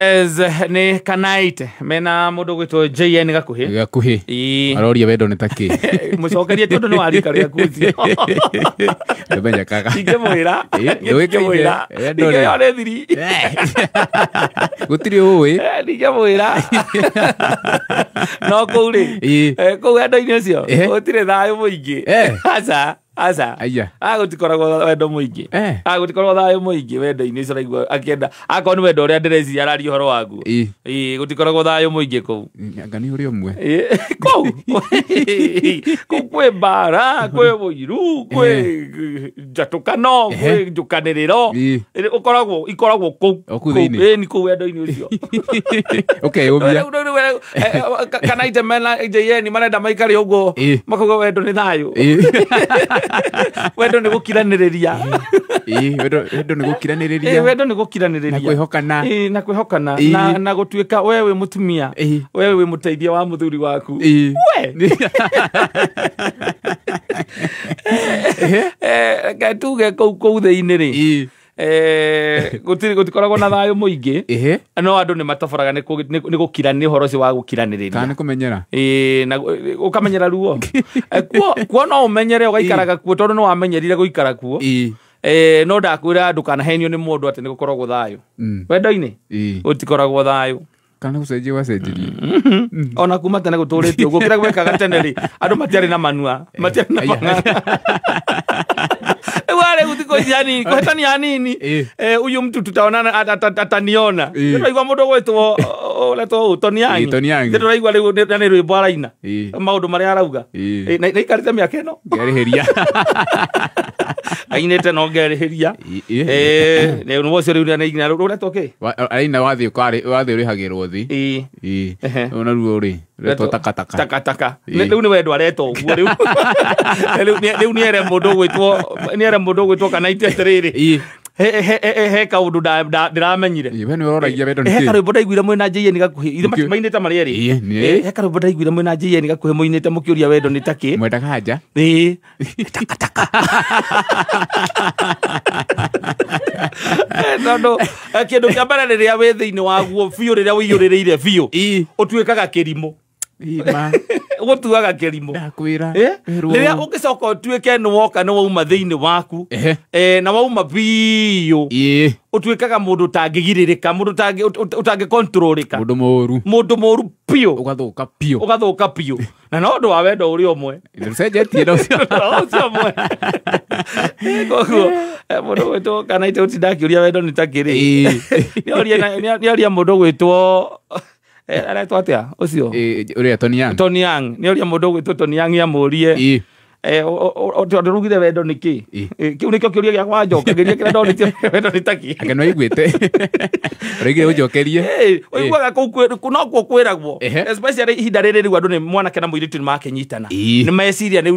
Yes, nĩ kanaite mena mũndũ gwĩtwo JN Gakuhĩ. Gakuhĩ. Ĩĩ. Aroria wendo nĩ ta kĩ? Mũcokerie tondũ nĩ wa rika rĩaku ũcio. Ndũmenyekaga. Ingĩmwĩra. Ĩĩ, Ingĩmwĩra. wendo rĩ. Ingĩyo nĩ thiri. Gũtirĩ ũĩ. Ndingĩmwĩra. No kũu rĩ. Ĩĩ. Kũu wendo-inĩ ũcio Ehe. gũtirĩ thayũ mũingĩ. Eh. Aca. Aca. Aya. Gũtikoragwo wendo mũingĩ. Eh. Gũtikoragwo thayũ mũingĩ wendo-inĩ ũcio ũraigua akĩenda. Akorwo nĩ wendo ũrĩa ndĩreciria araria ũhoro waguo. Ĩĩ. Ĩĩ, gũtikoragwo thayũ mũingĩ kũu. Anga nĩ ũrĩ ũmwe. Ĩĩ, kũu kũu kwĩ mbara, kwĩ ũiru, kwĩ njatũkano, kwĩ njũkanĩrĩro. Ĩĩ. Ũkoragwo ikoragwo kũu. O kũu thĩinĩ. Ĩĩ, ni kũu wendo-inĩ ũcio. Ũkeyũmia. Rĩu, kana ite mena JN marenda maikare ũguo Ĩĩ. makauga wendo nĩ thayũ. Ĩĩ. Wendo nĩ gũkiranĩrĩria. Ĩĩ, wendo nĩ Ĩĩ, gũkiranĩrĩria. wendo nĩ gũkiranĩrĩria. Na kwĩhokana. Ĩĩ, na kwĩhokana. Ĩĩ. Na gũtuĩka we wĩ mũtumia. Ĩĩ. We wĩ mũteithia wa mũthuri waku. Ĩĩ. We. Reke tuge kũu thĩinĩ rĩ. Ĩĩ. Gũtikoragwo na thayũ mũingĩ. Ehe. No andũ nĩ matoboraga nĩ gũkira, nĩ ũhoro ũcio wa gũkiranĩrĩria. Kana nĩ kũmenyera. Ĩĩ, na ũkamenyera ruo. Kuo no ũmenyere ũgaikaraga kuo tondũ nĩ wamenyerire gũikara kuo. Ĩĩ. No ndakwĩra ndũkanahenio nĩ mũndũ atĩ nĩ gũkoragwo thayũ. Wendo-inĩ gũtikoragwo thayũ. Kana gũcenjia wacenjirie. Ona kuma tene gũtũrĩte ũguo, kĩrĩa gwekaga tene rĩ, andũ matiarĩ na manua, matiarĩ na Aya. manua. Rĩu arĩ thikũ ici hanini, kũhetania hanini. Ĩĩ. Huyu mtu tutaonana, ataniona. Ĩĩ. Nĩtũraigua mũndũ ũgwĩtwo, ũretwo ũ, Tony Young. Ĩĩ, Tony Young. Nĩtũraigua rĩu na nĩ rwĩmbo araina. Ĩĩ. Maũndũ marĩa arauga. Ĩĩ. Ĩĩ, na aikarĩte mĩaka ĩno. Ngerĩhĩria. Ainĩte no ngerĩhĩria. Ĩĩ, ĩĩ. Nĩ ũcio rĩu nĩ ũretwo kĩ? Araina wathiĩ wathiĩ ũrĩhagĩrwo thĩ. Ĩĩ. Ĩĩ. Ehe. Rĩu naruo rĩ, rwetwo takataka. Takataka. Ĩĩ. Rĩu nĩ wendo aretwo ũguo rĩu. Rĩu nĩ ere mũndũ ũgwĩtwo, nĩ ere mũndũ ũgwĩtwo kana ite atĩrĩrĩ. Ĩĩ. He kaũndũ ndĩramenyire. Ĩĩ, we nĩ ũroragia wendo nĩ He kĩ? karwĩmbo ndaiguire mwĩna JN Gakuhĩ. Ithe mainĩte marĩ erĩ. Ĩĩ, nĩ. He karwĩmbo ndaiguire mwĩna JN Gakuhĩ mũinĩte mũkĩũria wendo nĩ ta kĩ? Mwendaga nja? Ĩĩ. Takataka. Tondũ kĩndũ kĩa mbere rĩrĩa wĩ thĩinĩ waguo biũ, rĩrĩa wĩiyũrĩrĩire biũ, Ĩĩ. ũtuĩkaga kĩrimũ. Ĩĩ, ma. Ũgũtuaga kĩrimũ. Ndakwĩra. Werwo. Rĩrĩa ũngĩcoka ũtuĩke nĩ woka nĩ wauma thĩinĩ waku, Ehe. na wauma biũ, Ĩĩ. ũtuĩkaga mũndũ ũtangĩgirĩrĩka, mũndũ ũtangĩkontrolĩka. Mũndũ mũru. Mũndũ mũru biũ. Ũgathũka biũ. Ũgathũka biũ. Na no ũndũ wa wendo ũrĩa ũmwe. Ndũcenjetie na ũcio. Ũcio ũmwe. Koguo, mũndũ ũgwĩtwo kana ite ũtinda akĩũria wendo nĩ ta kĩrĩ. Ĩĩ. Nĩ oria mũndũ ũgwĩtwo, aretwo atĩa ũcio? Ĩĩ, ũrĩa Tony Young. Tony Young. Nĩ oria mũndũ ũgwĩtwo Tony Young amũrie. Ĩĩ. Tondũ rugire wendo nĩ kĩ? Ĩĩ. Kĩu nĩkĩo kĩũria gĩakwa njokagĩria kĩrĩa ndonĩtie wendo nĩ ta kĩ? Anga nĩ waiguĩte. Ũraigire ũnjokerie. Ĩĩ, ũiguaga kũu no kuo kwĩragwo. Ehe. Especially ihinda rĩrĩ rĩu andũ nĩ mwanake na mũirĩtu nĩ makĩnyitana. Ĩĩ. Nĩ meciria nĩ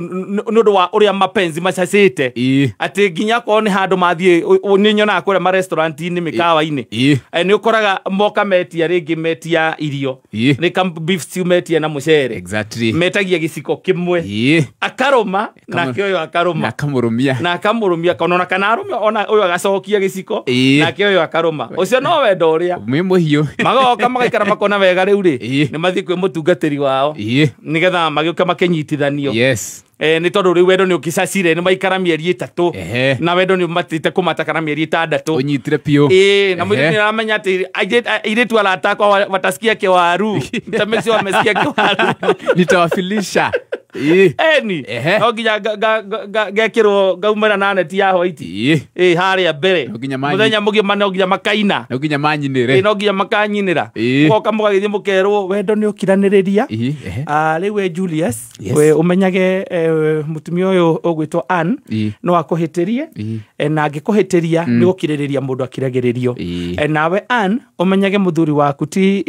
ũndũ wa ũrĩa mapenzi macacĩte. Ĩĩ. Atĩ nginya akorwo nĩ handũ mathiĩ, nĩ nyonaga kũrĩa ma-restaurant-inĩ, mĩkawa-inĩ. Ĩĩ. Nĩ ũkoraga moka metia rĩngĩ metia irio. Ĩĩ. Nĩ ka beef stew metia na mũcere. Exactly. Metagia gĩciko kĩmwe. Ĩĩ. Akarũma, nake ũyũ akarũma. Na akamũrũmia. Na akamũrũmia, kana ona kana arũme, ona ũyũ agacokia gĩciko, Ĩĩ. nake ũyũ akarũma. Ũcio no wendo ũrĩa. Mwĩ mũhiũ. Magoka magaikara makona wega rĩu rĩ, Ĩĩ. nĩ mathiĩ kwĩ mũtungatĩri wao. Ĩĩ. Nĩgetha magĩũke makĩnyitithanio. Yes. Nĩ tondũ rĩu wendo nĩ ũkĩcacire, nĩ maikara mĩeri 3. Ehe. Na wendo nĩ ũmatĩte kũmata kana mĩeri 6. Ũnyitire biũ. Ĩĩ, na mũirĩtu Ehe. nĩ aramenya atĩ airĩtu arata akwa watasikia kĩwaru. Nitamesio wamesikia kĩwaru. Nitawafilisha. Ĩĩ. Eni. Ehe. No nginya ngekĩrwo ngaumĩra na neti ya white. Ĩĩ. Ĩĩ, harĩa mbere. No nginya manyi- Mũthenya mũgima no nginya makaina. No nginya manyinĩre. Ĩĩ, no nginya makanyinĩra. Ĩĩ. Mũgoka mũgagĩthiĩ mũkerwo wendo nĩ ũkiranĩrĩria. Ĩĩ, ehe. Rĩu we Julius, Yes. we ũmenyage, mũtumia ũyũ ũgwĩtwo Ann Ĩĩ. no akũhĩtĩrie. Ĩĩ. Na angĩkũhĩtĩria nĩ gũkirĩrĩria mũndũ akiragĩrĩrio. Ĩĩ. Nawe Ann ũmenyage mũthuri waku ti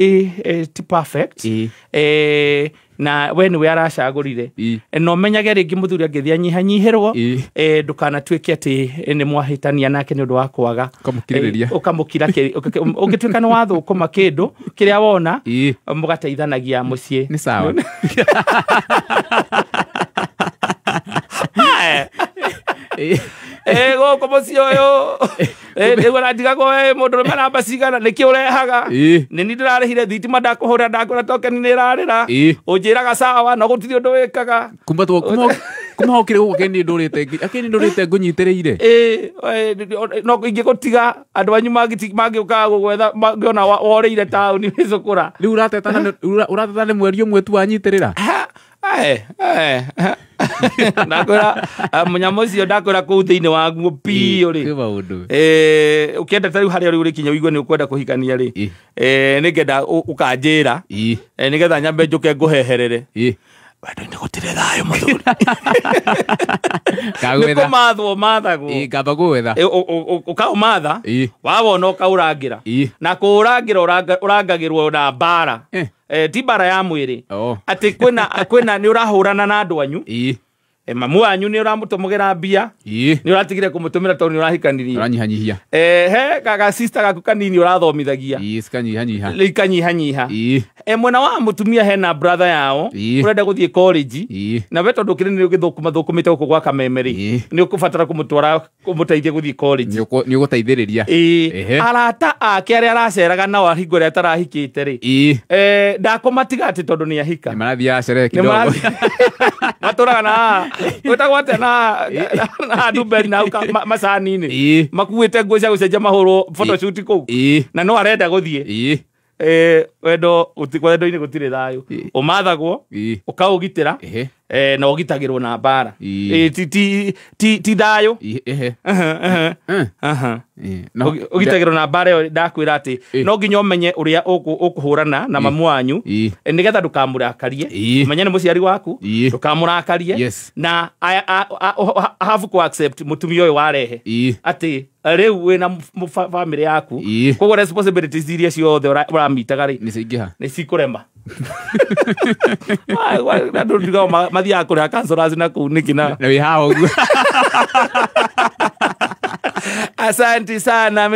perfect. Ĩĩ. Na we nĩwe aracagũrire. Ĩĩ. Na ũmenyage rĩngĩ mũthuri angĩthiĩ anyihanyihĩrwo, Ĩĩ. ndũkanatuĩke atĩ nĩ mwahĩtania nake nĩ ũndũ wa kwaga. Ũkamũkirĩrĩria. Ũkamũkira ũngĩtuĩka nĩ wathũkũma kĩndũ kĩrĩa wona, Ĩĩ. mũgateithanagia mũciĩ. Nĩ sawa. Ĩĩ. Gũkũ mũciĩ ũyũ rĩu arandigagwo mũndũrũme namba cigana nĩkĩ ũrehaga nĩ ni ndĩrarĩhire thitima ndakũhũrĩra ndakũra tokeni nĩ ĩrarĩra ũnjĩraga sawa no gũtirĩ ũndũ wĩkaga kuma hokire gũkũ akeni ndũrĩte ngũnyitĩrĩire no ingĩgũtiga andũ anyu mangĩũkaga gũgwetha mangĩona worĩire taũni wĩcũkũra rĩu ũrateta nĩ mweri ũmwe tu wanyitĩrĩra ndakwĩra mũnyamũ ũcio ndakwĩra kũu thĩinĩ waguo biũ rĩ ũkĩenda ta rĩu harĩa rĩu ũrĩkinya ũigue nĩ ũkwenda kũhikania rĩ nĩngenda ũkanjĩra nĩgetha nyambe njũke ngũheherere wendo-inĩ gũtirĩ thayũ mũthuri nĩ kũmathwo mathagwo ngamba gũwetha ũkaũmatha wawona ũkaũrangĩra na kũũrangĩra ũrangagĩrwo na mbara ti mbara ya mwĩrĩ atĩ kwĩna nĩ ũrahũrana na andũ anyu mamu wanyu nĩ ũramũtũmagĩra mbia nĩ ũratigire kũmũtũmĩra tondũ nĩ ũrahikanirie ũranyihanyihia he gaga sister gaku kanini ũrathomithagia ikanyihanyiha mwena wa mũtumia hena brother yao ũrenda gũthiĩ college na we tondũ ũkĩrĩ nĩ ũgĩthũkũmĩte gũkũ gwa Kameme rĩ nĩ ũkũbatara kũmũtwara kũmũteithia gũthiĩ college nĩ ũgũteithĩrĩria arata ake arĩa araceraga nao hingo ĩrĩa atarahikĩte rĩ ndakũmatiga atĩ tondũ nĩ ahika nĩ marathiaga sherehe kidogo matũraga na wĩtagwo atĩa na ndumberi na macani-inĩ makuĩte nguo cia gũcenjia mahũrwo photoshoot kũu na no arenda gũthiĩ wendo wendo-inĩ gũtirĩ thayũ ũmathagwo ũkaũgitĩra na ũgitagĩrwo na mbara ti thayũ ũgitagĩrwo na mbara ĩyo ndakwĩra atĩ no nginya ũmenye ũrĩa ũkũhũrana na mamu wanyu nĩgetha ndũkamũrakarie ũmenye nĩ mũciari waku ndũkamũrakarie na have ku accept mũtumia ũyũ warehe atĩ rĩu wĩna family yaku koguo responsibilities iria ciothe ũramitaga rĩ nĩ cikũrema andũ ndigao mathiaga kũrĩha counselors na kũu nĩkĩ na wĩ haha ũguo asante sana.